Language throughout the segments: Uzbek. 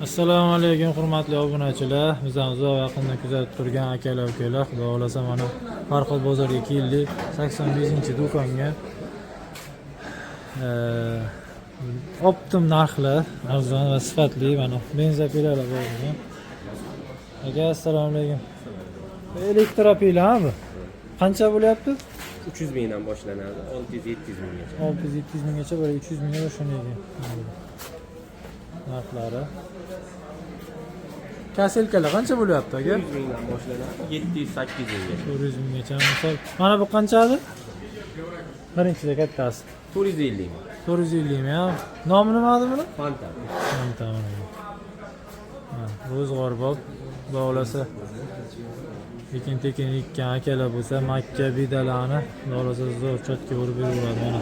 Assalomu alaykum, hurmatli obunachilar. Bizani uzoq yaqindan kuzatib turgan akalar, ukalar. Xudo xohlasa, mana Farhod bozoriga keldik. 85-do'konga. Оптом narxlar, arzon va sifatli mana benzopilalar bor ekan. Aka, assalomu alaykum. Elektropilami? Qancha bo'lyapti? 300 mingdan boshlanadi, 600-700 minggacha. 600-700 minggacha bo'ladi, 300 mingga shunday ekan. Narxlari. Kaselkalar qancha bo'lyapti, aka? 400 mingdan boshlanadi, 700-800 minggacha. 400 minggacha misol. Mana bu qanchadi? Birinchida kattasi. 450 ming. 450 ming, ha? Nomi nima edi buni? Fanta. Fanta mana. Ha, ro'zg'orbob. Xudo xohlasa, ekin tekin ekkan akalar bo'lsa, makka bedalarni xudo xohlasa zo'r chotga urib beraveradi mana.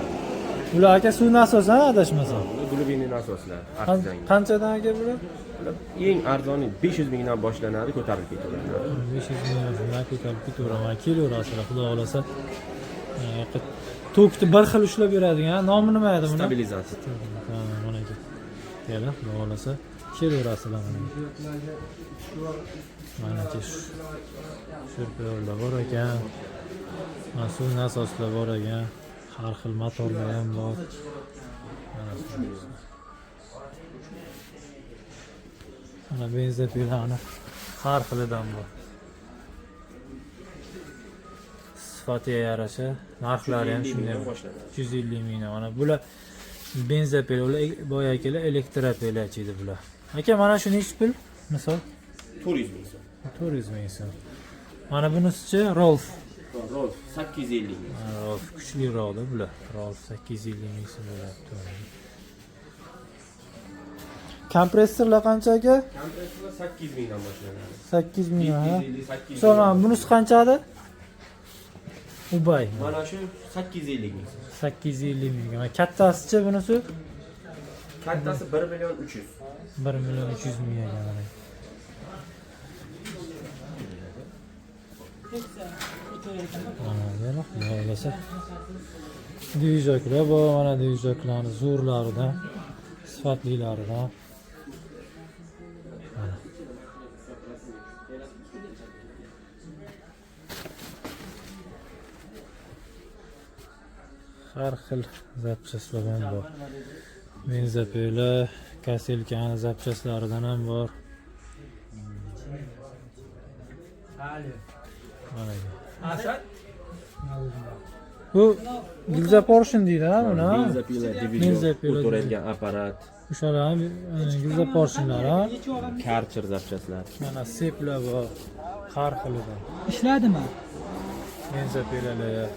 Bular, aka, suv nasosi, ha, adashmasam. Bular глубинный nasoslar, artizanga. Qanchadan, aka, bular? Bular eng arzoni 500 mingdan boshlanadi, ko'tarilib ketaveradi. 500 mingdan ko'tarilib ketaveradi. Kelaverasizlar, xudo xohlasa. Tokni bir xil ushlab beradigan, nomi nima edi buni? Stabilizatsiya. Ha, mana aka. Kela, xudo xohlasa kelaverasizlar mana. Mana aka, shurplar bor ekan. Mana suv nasoslar bor ekan. Har xil motorlar ham bor. Mana mana benzopilarni har xilidan bor. Sifatiga yarasha narxlari ham 350 shunday. mingdan boshlanadi. 350 mingdan. Mana bular benzopil, ular boya akalar elektropilachi edi bular. Aka, mana shu nechi pul? Misol 400 ming so'm. 400 ming so'm. Mana bunisichi Rolf. Rolf 850 ming. Ha, Rolf kuchliroqda bular. Rolf 850 ming so'm bo'lyapti. Kompressorlar qancha, aka? Kompressorlar 800 mingdan boshlanadi. 8 ming, ha. 750, 800. So'ng mana bunisi qanchadi? Ubay. Mana shu 850 ming so'm. 850 ming. Mana kattasichi bunisi? Kattasi 1 million 300. 1 million 300 ming ekan mana. Mana yana xudo xohlasa dvijaklar bor, mana dvijaklarni zo'rlaridan, sifatlilaridan. Mana. Har xil zapchastlar ham bor. Benzopila, kaselkani zapchastlaridan ham bor. Mana. Bu gilza porshin deydi, ha, buni? Ha? Benzopila, Benzopila. o'tiradigan apparat, O'shalar ham gilza porshinlar, ha? Karcher zapchastlar. Mana seplar bor. Har xilidan. Ishladimi? Benzopilalar.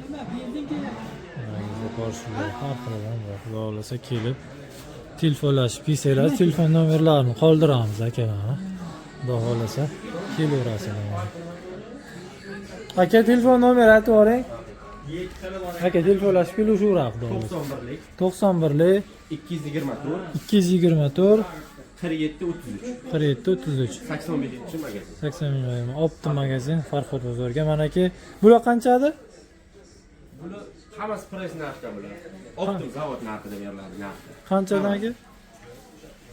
Nima, benzin kerak. Mana gilza porshinlar har xilidan bor. Xudo xohlasa kelib telefonlashib kelsanglar, telefon nomerlarini qoldiramiz akalar. Xudo xohlasa kelaverasizlar. Aka, telefon nomeri aytib yuboring. Aka, telefonlashib kelishaveradi, xudo xohlasa. 91lik 91lik 224 224 47 33. 47 33. 85 magazin. 80 ming. Optim magazin, Farhod bozoriga. Manaki bular qanchadi? Bular hammasi press narxda bular. Optim zavod narxida beriladi narxi. Qanchadan, aka?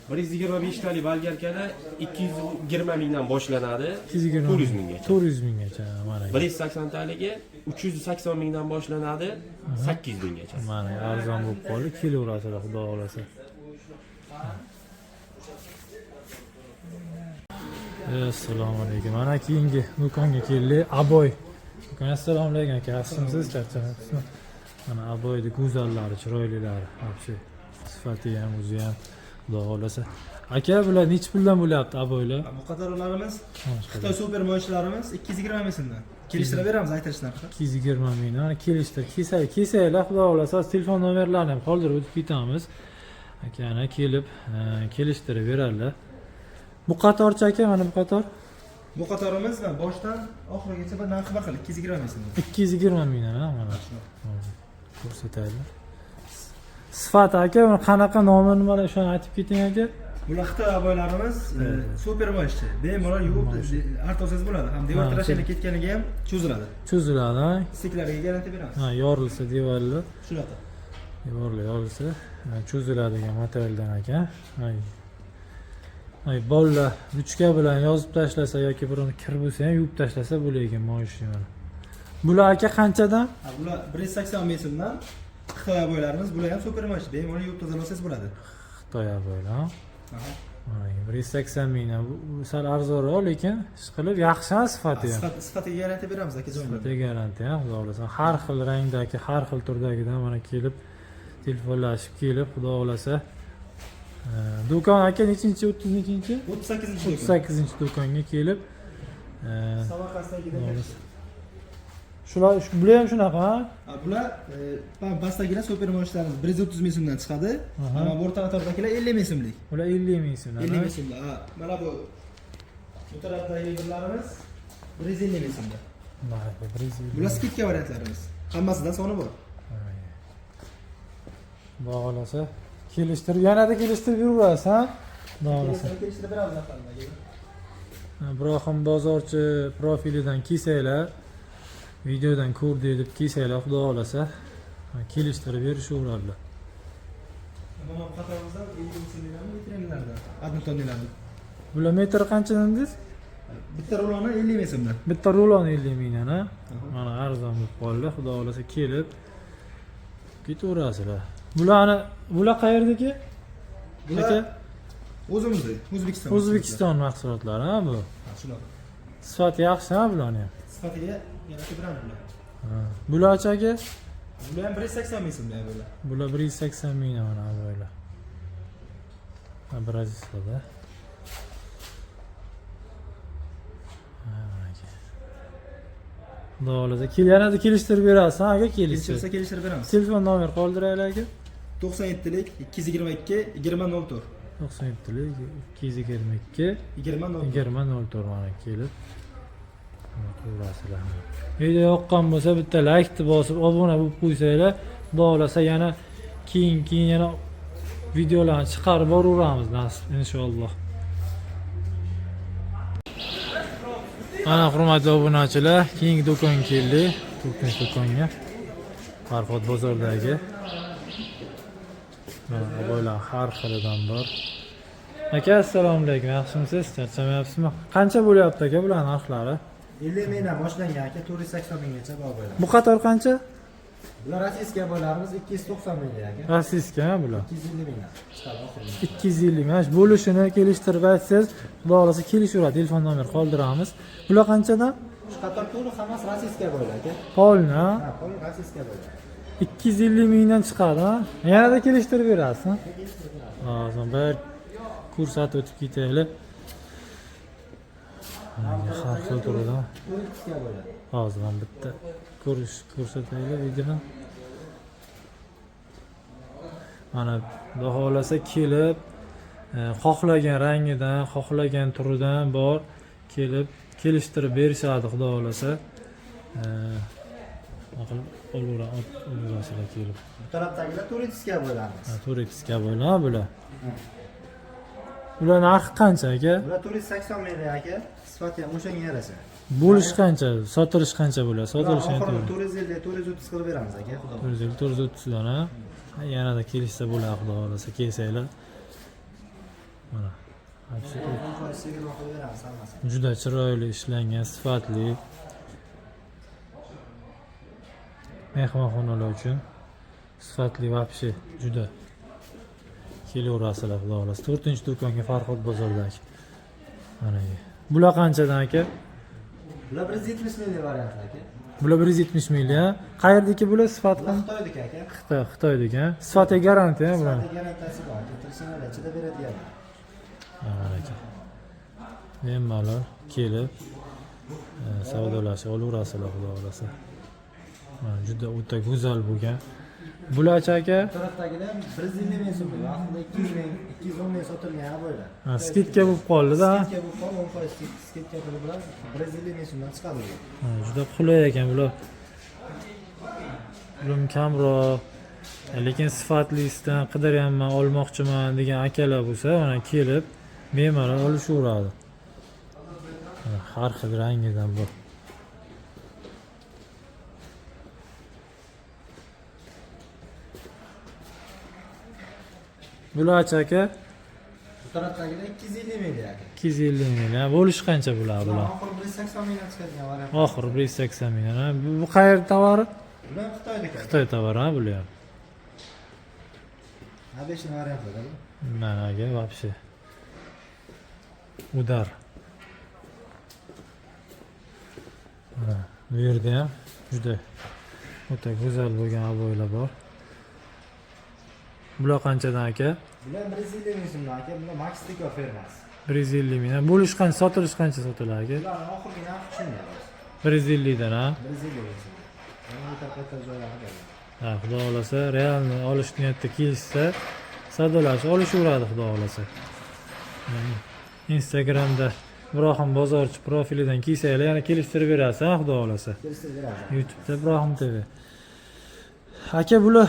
125 talik bolgarkada 220 mingdan boshlanadi. 220 400 minggacha. 400 minggacha mana. 180 taligi 380 mingdan boshlanadi, 800 minggacha. Mana arzon bo'lib qoldi, kelaverasizlar, xudo xohlasa. Assalomu alaykum. Mana keyingi do'konga keldik. Aboy. Do'kon, assalomu alaykum, aka. Yaxshimisiz? Charchamayapsizmi? Mana Aboyni go'zallari, chiroylilari, вообще sifati ham, o'zi ham, xudo xohlasa. Aka, bular nechi puldan bo'lyapti aboylar? Bu qatorlarimiz Mana shu Xitoy super moychilarimiz 220 ming so'mdan. Kelishtirib beramiz aytilish narxi. 220 ming. Mana kelishtir. Kelsa, kelsanglar, xudo xohlasa, telefon nomerlarini ham qoldirib o'tib ketamiz. Aka, ana kelib, kelishtirib beradilar. Bu qatorchi, aka, mana bu qator Bu qatorimiz va boshdan oxirigacha bir narxi bir xil 220 ming so'mdan. 220 mingdan, ha, mana. Ko'rsatadi. Sifati, aka, buni qanaqa, nomi nimalar, o'shani aytib keting, aka. Bular Xitoy oboylarimiz super moshchi. Bemalol yuvib artib olsangiz bo'ladi. Ham devor tarashini ketganiga ham cho'ziladi. Cho'ziladi, ha? Steklarga garantiya beramiz. Ha, yorilsa devorlar, Shunaqa. Devorlar yorilsa cho'ziladigan materialdan ekan. Ay. Ay, bolalar ruchka bilan yozib tashlasa yoki birini kir bo'lsa ham yuvib tashlasa bo'lar ekan moshina mana. Bular aka qanchadan? Ha, bular 180 ming so'mdan Xitoy oboylarimiz, bular ham super moshchi. Bemalol yuvib tozalasangiz bo'ladi. Xitoy oboylar. Aha. Mana 180 mingdan bu sal arzonroq, lekin ishqilib yaxshi ha, sifati ham. Sifatiga garantiya beramiz akajon. Sifatiga garantiya, xudo xohlasa. Har xil rangdagi, har xil turdagidan mana kelib telefonlashib kelib, xudo xohlasa. Do'kon aka nechinchi? 30 nechinchi? 38-do'kon. 38-do'konga kelib, Samarqanddagi xudo xohlasa. Shular bular ham shunaqa, ha? Ha, bular pastdagilar super moshlarimiz 130 ming so'mdan chiqadi. Aha. Mana bu o'rta qatordagilar 50 ming so'mlik. Ular 50 ming so'mdan. 50 ha? ming so'mdan. Ha, mana bu tarafdagi birlarimiz 150 ming so'mdan. Mana bu 150. Bular skidka variantlarimiz. Hammasidan soni bor. Xudo xohlasa kelishtirib, yanada kelishtirib yuraverasiz, ha? Xudo xohlasa. Kelishtirib beramiz narxlarni. Ibrohim Bozorchi profilidan kelsanglar, videodan ko'rdik deb kelsanglar, xudo xohlasa kelishtirib berishaveradilar. Mana bu qatorimizdan 50 ming so'mliklarni vitrinlardan, admitonlarni. Bular metr qanchadan dedingiz? Bitta ruloni 50 ming so'mdan. Bitta rulon 50 mingdan, ha? Mana arzon bo'lib qoldi. Xudo xohlasa kelib ketaverasizlar. Bularni, bular qayerdagi? Bular Aka, o'zimizda, O'zbekiston. O'zbekiston mahsulotlari, ha bu. Ha, shunaqa. Sifati yaxshi, ha bularni ham. Sifatiga garantiya beramiz bular. Ha. Bularchi aka? Bular ham 180 ming so'mdan bular. Bular 180 mingdan mana bular. Obrazitsada. Ha, mana aka. Xudo xohlasa, yanada kelishtirib berasiz, ha aka, kelishsa. Kelishtirsa kelishtirib beramiz. Telefon nomer qoldiraylik aka. 97lik 222 2004. 97lik 222 2004. 2004 mana kelib ko'rasizlar. Video yoqqan bo'lsa bitta like bosib obuna bo'lib qo'ysanglar, xudo xohlasa yana keyin yana videolarni chiqarib boraveramiz nasib inshaalloh. Mana hurmatli obunachilar, keyingi do'konga keldik. To'rtinchi do'konga. Farhod bozordagi. Mana oboylar har xilidan bor. Aka, assalomu alaykum. Yaxshimisiz? Charchamayapsizmi? Qancha bo'lyapti aka bular narxlari? 50 mingdan boshlangan aka, 480 minggacha bor bo'ladi. Bu qator qancha? Bular rossiyskiy oboylarimiz 290 mingga aka. Rossiyskiy ha bular. 250 mingdan chiqadi oxirgi. 250 mana shu bo'lishini kelishtirib aytsangiz, xudo xohlasa kelishaveradi. Telefon nomer qoldiramiz. Bular qanchadan? Shu qator to'liq hammasi rossiyskiy oboylar aka. Polni ha? Ha, pol rossiyskiy oboylar. 250 mingdan chiqadi ha? Yanada kelishtirib berasiz, ha? Hozir bir ko'rsatib o'tib ketaylik. Har xil turadi. Турецкий oboylar. Hozir ham bitta ko'rsataylik videoni. Mana xudo xohlasa kelib, xohlagan rangidan, xohlagan turidan bor, kelib kelishtirib berishadi xudo xohlasa. Qilib olaverasizlar kelib. Bu tarafdagilar турецкий oboylarimiz. Ha, турецкий oboylar bular. Bular narxi qancha aka? Bular 480 ming aka, sifati ham o'shanga yarasha. Bo'lishi qancha? Sotilishi qancha bo'ladi? Sotilishi Oxirgi aytaver. 450, 430 qilib beramiz aka, xudo. 450, 430 dan ha? Yanada kelishsa bo'ladi xudo xohlasa kelsanglar. Mana. Hepsi 10% chegirma qilib beramiz hammasini. juda chiroyli ishlangan, sifatli. Mehmonxonalar uchun sifatli вообще juda. Kelaverasizlar xudo xohlasa. 4-do'konga Farhod bozoridagi. Mana. Bular qanchadan aka? Bular 170 minglik variantlar aka. Bular 170 ming, ha? Qayerdiki bular sifat Bular Xitoydiki aka. Xitoy, Xitoydiki, ha? Sifatiga garantiya bular. Sifati garantiyasi bor. Tirishinglar ichida beradigan. Mana aka. Bemalol kelib savdolashib olaverasizlar xudo xohlasa. Mana juda o'ta go'zal bo'lgan. Bularchi aka? Bu tarafdagilar 150 ming so'mlik, vaqtida 200 ming, 210 ming sotilgan oboylar. Ha, скидка bo'lib qoldi-da. Скидка bo'lib qoldi, 10% скидка qilib bular 150 ming so'mdan chiqadi bular. Ha, juda qulay ekan bular. Bular kamroq Lekin sifatlisidan qidiryapman, olmoqchiman degan akalar bo'lsa, mana kelib bemalol olishaveradi. Mana har xil rangidan bor. Bularchi aka? Bu tarafdagilar 250 ming aka. 250 ming. Ha, bo'lishi qancha bular bular? Oxiri 180 mingdan chiqadigan variant. Oxiri 180 ming. Ha, bu qayer tovari? Bular Xitoyniki. Xitoy tovari, ha, bular ham. Обычный variantlar bu. Mana aka, вообще. Удар. Mana bu yerda ham juda o'ta go'zal bo'lgan oboylar bor. Bular qanchadan aka? Bular 150 ming so'mdan aka, bular Max Dekor firmasi. 150 ming. Bo'lishi qancha, sotilishi qancha sotiladi aka? Bularning oxirgi narxi shunday. 150 dan, ha? 150 ming so'm. Mana bu tarafda joylari bor. Ha, xudo xohlasa, realni olish niyatida kelishsa, savdolashib olishaveradi xudo xohlasa. Instagramda Ibrohim Bozorchi profilidan kelsanglar yana kelishtirib berasiz, ha, xudo xohlasa. Kelishtirib beramiz. YouTube'da Ibrohim TV. Aka, bular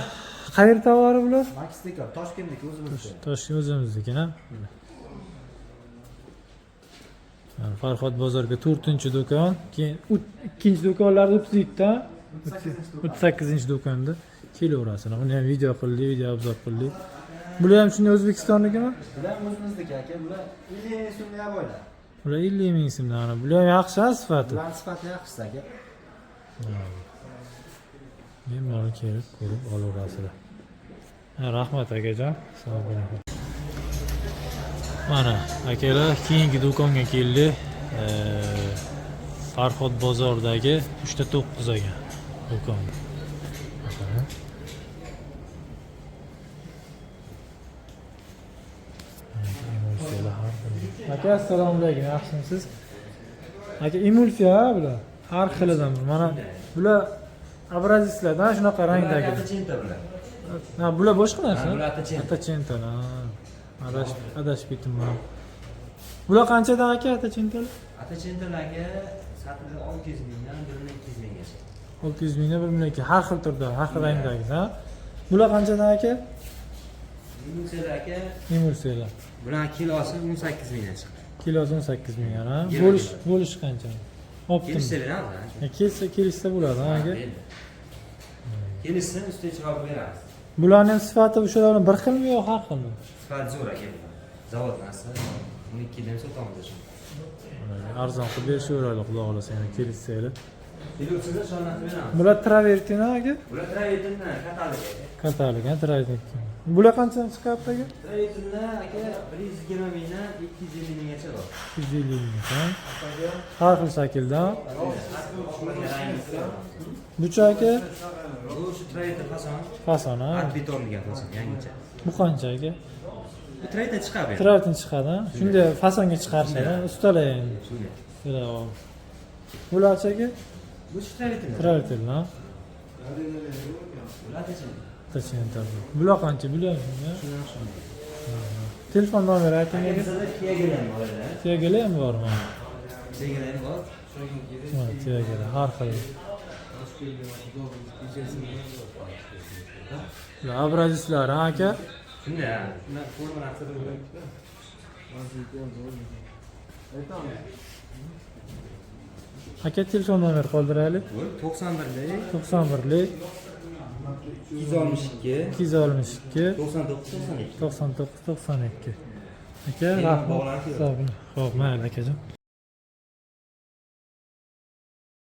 qayer tovari bular? Max Dekor Toshkentdagi o'zimizniki. Toshkent o'zimizniki, ha? Mana Farhod bozorga 4-do'kon, keyin ikkinchi do'konlarda 32 ta, 38-do'konda kelaverasizlar. Uni ham video qildik, video obzor qildik. Bular ham shunday O'zbekistonnikimi? Bular ham o'zimizniki aka, bular 50 ming so'mlik oboylar. Bular 50 ming so'mdan. Ana, bular ham yaxshi ha, sifati. Bularning sifati yaxshisi aka. Bemalol kelib ko'rib olaverasizlar. Ha, rahmat akajon. Sog' bo'ling. Mana akalar, keyingi do'konga keldik. Farhod bozordagi 3.9 ekan do'kon. Masalan. Emulsiyalar har xil. Aka, assalomu alaykum, yaxshimisiz? Aka, emulsiya ha bular. Har xilidan. Mana bular образец lardan shunaqa rangdagi. Attachenta bular. Ha, bular boshqa narsa? Ha, bular Attachenta. Attachenta, ha. Adashib ketdim man. Bular qanchadan aka Attachentalar? Attachentalarga sotilishi 600 mingdan 1 million 200 minggacha. 600 mingdan 1 million 2 har xil turda, har xil rangdagi, ha? Bular qanchadan aka? Emulsiyalar aka, Emulsiyalar. bular kilosi 18 mingdan chiqadi. Kilosi 18 ming, ha? Yigirma kilo. Bo'lish qancha? Optim. Kelishsa beramiz. Ha, kelsa kelishsa bo'ladi, ha aka? Kelishsin, ustiga chiroq beramiz. Bularning ham sifati o'shalar bilan bir xilmi yo har xilmi? Sifat zo'r aka bular. Zavod narsa. 12 dan sotamiz shuni. Arzon qilib berishaveradi, xudo xohlasa, yana kelishsanglar. Keluvchilar shonatib beramiz. Bular travertin aka? Bular travertindan katalog aka. Katalog, ha, travertin. Bular qanchadan chiqyapti aka? Travertindan aka 120 mingdan 250 minggacha bor. 250 ming, ha? Har xil shaklda. Buchi aka? Bu shu travertin fason. Fason, ha? Art beton degan fason, yangicha. Bu qancha aka? Bu travertin chiqadi. Travertin chiqadi, ha? Shunday fasonga chiqarishadi, ustalar endi. Shunday. Ustalar. Bularchi aka? Bu shu travertin. Travertin, ha? Bular Attachenta. Tashkent. Bular qancha bilyapsizmi? Telefon nomeri ayting Aka aka. bizda Tiagolar ham bor edi. Tiagolar ham bormi? Tiagolar ham bor. Mana Tiagolar har xil. Bular образец lar, ha aka? Shunday. ha. Aka, telefon nomer qoldiraylik. Bu 91lik 91lik 262 262 99 92. 99 92. Aka, Bemalol rahmat. bog'lanib Sog' bo'ling. Xo'p, mayli akajon.